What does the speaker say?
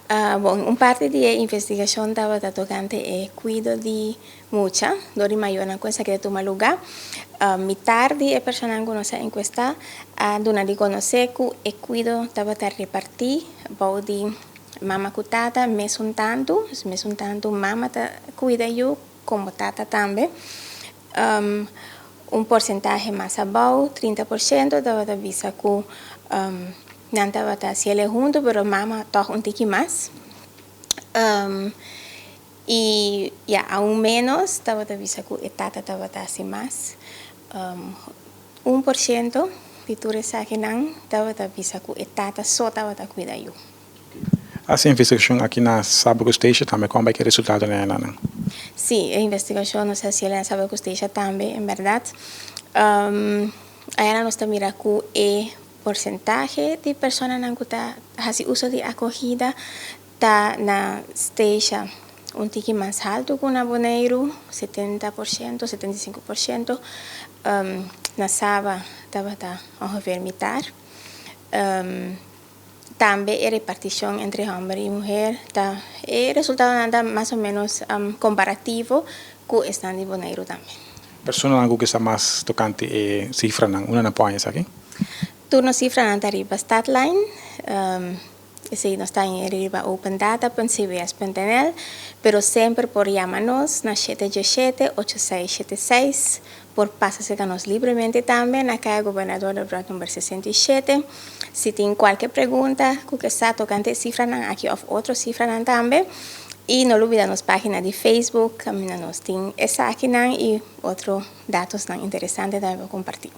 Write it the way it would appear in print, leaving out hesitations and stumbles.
Bon, un parti di e investigashon tabata tokante e kuido di mucha dor di mayornan ku esaki ta tuma lugá. Mitar di e personanan ku nos a enkuestá a duna di konosé ku e kuido tabata repartí bou di mama ku tata mesun tantu, mesun tantu mama ta kuida yu komo tata tambe. Un porsentahe mas abou, 30%, tabata bisa ku nan tabata hasiel huntu, pero mama tòg un tiki mas. I ya, aún menos tabata bisa ku e tata tabata hasi mas. 1% di tur esakinan tabata bisa ku e tata so tabata kuida yu. Hasi investigashon aki na Saba ku Statia tambe, kon bai ku e resultatonan einan? Sí, e investigashon nos a hasi na Saba ku Statia tambe, en bèrdat. Ayana nos ta mira ku e porsentahe di personanan ku ta hasi uso di akohida ta na Statia un tiki mas haltu ku na Boneiru, 70%, 75%. Na Saba tabata ongeveer mitar. Tambe e repartishon entre hòmber i muhé ta, e resultadonan ta mas o ménos komparativo ku esnan di Boneiru tambe. Personanan ku ke sa mas tokante e sifranan, unda nan por haña esaki? Tur nos sifranan ta riba Statline. Esei nos ta haña riba opendata.cbs.nl, pero semper por yama nos na 717-8676, por pasa serka nos libremente tambe na Kaya Gobernador Debrot number 67. Si tin kualke pregunta ku ke sa tokante e sifranan aki òf otro sifranan tambe. I no lubidá nos página di Facebook, kaminda nos tin esakinan i otro datosnan interesante tambe pa kompartí.